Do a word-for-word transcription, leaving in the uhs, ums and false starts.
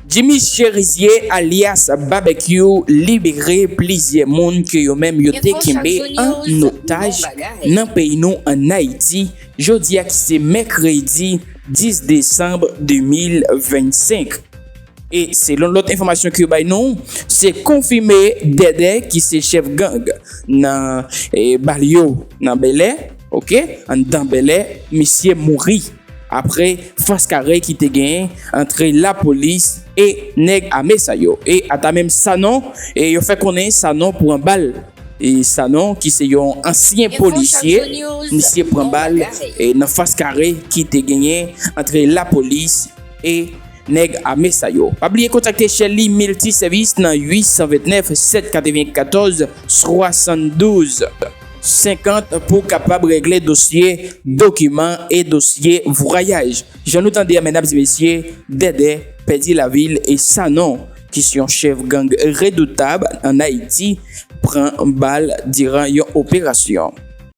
Jimmy Chérizier alyas Babekyou libere plizyè moun ke yo menm yo te kenbe an otaj nan peyi nou ann Ayiti, jodi a ki se mèkredi dis desanm de mil vennsenk. E selon lòt enfòmasyon ke yo bay nou, se konfime Dèdè ki se chèf gang nan e, Balyo nan Bèlè, oke, anndan Bèlè, misye mouri apre fas kare ki te genyen antre lapolis e nèg ame sa yo. E ata menm Sanon, e yo fè konnen Sanon pran bal. E Sanon ki se yon ansyen polisye, misye pran bal e nan fas kare ki te genyen antre lapolis e nèg ame sa yo. Pa bliye kontakte Shelly Multiservice nan uit san vennèf sèt katrevenkatòz swasanndouz senkant pou kapab regle dosye dokiman e dosye vwayaj. Jan nou tande a, medam e mesye, Dèdè pèdi lavi l e Sanon, ki se yon chèf gang redoutab ann Ayiti, pran bal diran yon operasyon.